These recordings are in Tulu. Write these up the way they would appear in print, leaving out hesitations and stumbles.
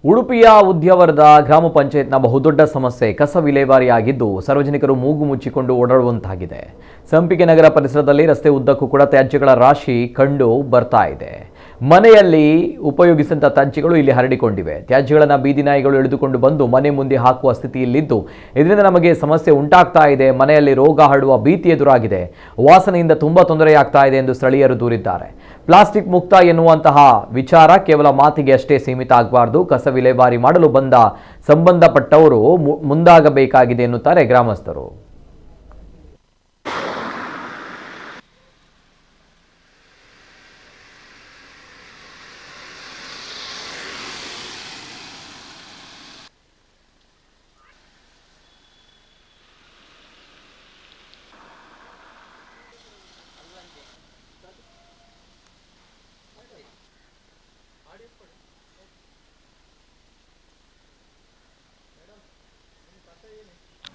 ಉಡುಪಿಯ ಉದ್ಯಾವರದ ಗ್ರಾಮ ಪಂಚಾಯತ್ನ ಬಹುದೊಡ್ಡ ಸಮಸ್ಯೆ ಕಸ ವಿಲೇವಾರಿಯಾಗಿದ್ದು ಸಾರ್ವಜನಿಕರು ಮೂಗು ಮುಚ್ಚಿಕೊಂಡು ಓಡಾಡುವಂತಾಗಿದೆ. ಸಂಪಿಗೆ ನಗರ ಪರಿಸರದಲ್ಲಿ ರಸ್ತೆ ಉದ್ದಕ್ಕೂ ಕೂಡ ತ್ಯಾಜ್ಯಗಳ ರಾಶಿ ಕಂಡು ಬರ್ತಾ ಇದೆ. ಮನೆಯಲ್ಲಿ ಉಪಯೋಗಿಸಿದಂಥ ತ್ಯಾಜ್ಯಗಳು ಇಲ್ಲಿ ಹರಡಿಕೊಂಡಿವೆ. ತ್ಯಾಜ್ಯಗಳನ್ನು ಬೀದಿ ನಾಯಿಗಳು ಎಳೆದುಕೊಂಡು ಬಂದು ಮನೆ ಮುಂದೆ ಹಾಕುವ ಸ್ಥಿತಿಯಲ್ಲಿದ್ದು ಇದರಿಂದ ನಮಗೆ ಸಮಸ್ಯೆ ಉಂಟಾಗ್ತಾ ಇದೆ. ಮನೆಯಲ್ಲಿ ರೋಗ ಹರಡುವ ಭೀತಿ ಎದುರಾಗಿದೆ. ವಾಸನೆಯಿಂದ ತುಂಬಾ ತೊಂದರೆಯಾಗ್ತಾ ಇದೆ ಎಂದು ಸ್ಥಳೀಯರು ದೂರಿದ್ದಾರೆ. ಪ್ಲಾಸ್ಟಿಕ್ ಮುಕ್ತ ಎನ್ನುವಂತಹ ವಿಚಾರ ಕೇವಲ ಮಾತಿಗೆ ಅಷ್ಟೇ ಸೀಮಿತ ಆಗಬಾರದು. ಕಸ ವಿಲೇವಾರಿ ಮಾಡಲು ಬಂದ ಸಂಬಂಧಪಟ್ಟವರು ಮುಂದಾಗಬೇಕಾಗಿದೆ ಎನ್ನುತ್ತಾರೆ ಗ್ರಾಮಸ್ಥರು.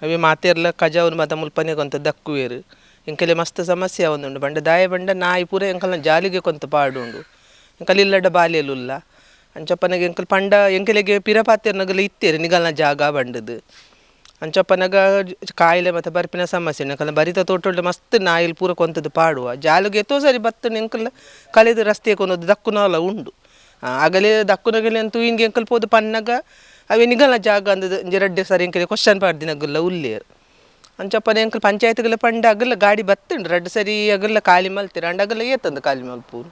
ಅವೇ ಮಾತೆರ್ಲ ಕಜಾವುನು ಮಾತ ಮುಲ್ಪನೆ ಕೊಂತ ದಕ್ಕುವೇರು ಎಂಕಲೆ ಮಸ್ತ್ ಸಮಸ್ಯೆ ಆವೊಂದುಂಡು. ಬಂಡ ದಾಯ ಬಂಡ ನಾಯಿ ಪೂರ ಎಂಕಲ್ನ ಜಾಲಿಗೆ ಕೊಂತ ಪಾಡುಂಡು. ಎಂಕಲ್ ಇಲ್ಲಡ ಬಾಲೆಲುಲ್ಲ ಅಂಚಪ್ಪನಗ ಎಂಕಲ್ ಪಂಡ ಎಂಕಲೆಗೆ ಪಿರ ಪಾತೆರ್ನಗಲ ಇತ್ತೇರು ನಿಗಲ್ನ ಜಾಗ ಬಂಡದು. ಅಂಚಪ್ಪನಗ ಕಾಯಿಲೆ ಮತ್ತು ಬರ್ಪಿನ ಸಮಸ್ಯೆ ಎಂಕಲ್ನ ಬರಿತ ತೋಟೊಳ್ಳೆ ಮಸ್ತ್ ನಾಯಿಲ್ ಪೂರ ಕೊಂತದ್ದು ಪಾಡುವ ಜಾಲಿಗೆ ಎತ್ತೋ ಸರಿ ಬತ್ತನ ಎಂಕಲ್ ಕಲೆದು ರಸ್ತೆ ಕೊನೋದು ದಕ್ಕುನಲ ಉಂಡು. ಆಗಲೇ ದಕ್ಕುನಗಲೆ ಅಂತೂ ಹಿಂಗೆ ಎಂಕಲ್ ಪೋದು ಪನ್ನಗ ಅವೇ ನಿಗಲ್ನ ಜಾಗ ಅಂದದು ರಡ್ಡೆ ಸರಿ ಎಂಕಲೆ ಕ್ವಶನ್ ಪಾಡ್ದಿನಗಲ್ಲ ಉಲ್ಲೇರು. ಅಂಚಪ್ಪನ ಎಂಕಲ್ ಪಂಚಾಯತ್ಗಳ ಪಂಡ ಅಗಲ ಗಾಡಿ ಬತ್ತುಂಡು ರಡ್ಡು ಸರಿ ಅಗಲ ಖಾಲಿ ಮಲ್ತಿರ ಅಂಡ ಅಗಲ ಏತಂದು ಖಾಲಿ ಮಲ್ಪೂರು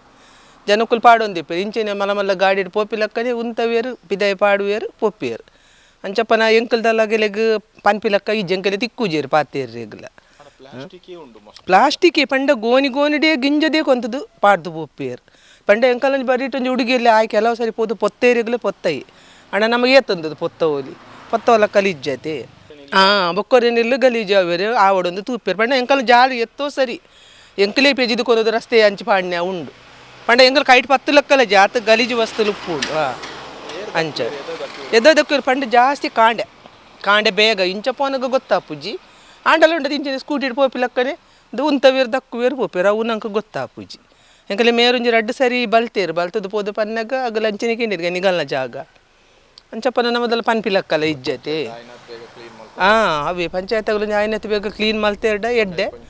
ಜನಕ್ಕುಲು ಪಾಡೊಂದಿಪ್ಪೆರ್ ಇಂಚಿನ ಮಲ್ಲ ಮಲ್ಲ ಗಾಡಿ ಪೋಪಿಲಕ್ಕನೆ ಉಂತವೇರು ಪಿದಾಯಿ ಪಾಡುವೇರು ಪೋಪಿಯರು. ಅಂಚಪ್ಪನ ಎಂಕಲ್ದಲ್ಲ ಅಗಲೆಗ್ ಪನ್ಪಿಲಕ್ಕ ಈ ಜಂಕಲೆ ತಿಕ್ಕುಜೇರು ಪಾತೇರು ಪ್ಲಾಸ್ಟಿಕ್ ಪಂಡ ಗೋನಿ ಗೋನಿಡೇ ಗಿಂಜದೇ ಕೊಂತದು ಪಾಡ್ದು ಪೋಪಿಯರು. ಪಂಡ ಎಂಕಲಂಜಿ ಬರೀಟೊಂಜಿ ಉಡುಗಿಯಲ್ಲಿ ಆಯ್ ಕೆಲವು ಸರಿ ಪೋದು ಪೊತ್ತೇರಿಗಲೇ ಪೊತ್ತೈ ಅಣ್ಣ ನಮಗೆ ಏತಂದದು ಪೊತ್ತ ಹೋಲಿ ಪೊತ್ತವಲ್ಲ ಕಲಿಜ್ಜತೆ ಹಾಂ ಬೊಕ್ಕೊರೆನೆಲ್ಲ ಗಲೀಜು ಅವೇರು ಆವಡೊಂದು ತೂಪೇರು. ಪಂಡ ಎಂಕಲ್ ಜಾಲಿ ಎತ್ತೋ ಸರಿ ಎಂಕಲೇ ಪೆಜಿದು ಕೊನೋದು ರಸ್ತೆ ಅಂಚಿ ಪಾಡ್ನೆ ಉಂಡು. ಪಂಡ ಎಂಕಲ್ ಕೈಟ್ ಪತ್ತು ಲಕ್ಕಲ ಜಾತ ಗಲೀಜು ವಸ್ತುಲು ಉಪ್ಪುಂಡು. ಹಾಂ ಅಂಚ ಎದ್ದದಕ್ಕೆ ಪಂಡ ಜಾಸ್ತಿ ಕಾಂಡೆ ಕಾಂಡೆ ಬೇಗ ಇಂಚ ಪೋನಗ ಗೊತ್ತಾಪುಜಿ ಆಂಡಲ ಉಂಡದು ಇಂಚಿನ ಸ್ಕೂಟಿ ಪೋಪಿಲಕ್ಕನೆ ಉಂತವೇರು ದಕ್ಕುವೇರು ಪೋಪೇರು ಅವು ನಂಗೆ ಗೊತ್ತಾಪುಜಿ. ಎಂಕಲೆ ಮೇರುಂಜಿ ರಡ್ಡು ಸರಿ ಬಲ್ತೇರು ಬಲ್ತದ್ದು ಪೋದು ಪನ್ನಗ ಅಗಲ ಅಂಚಿನ ಕೇಂದಿರ್ಗೆ ನಿಗಲ್ನ ಜಾಗ ಅಂಚಪ್ಪನ ನಮ್ಮದಲ್ಲ ಪನ್ಪಿಲಕ್ಕಲ್ಲ ಇಜ್ಜತೆ. ಹಾಂ ಅವೇ ಪಂಚಾಯತ್ ಆಯ್ನತ್ತು ಬೇಗ ಕ್ಲೀನ್ ಮಲ್ತೇರ್ಡ ಎಡ್ಡೆ.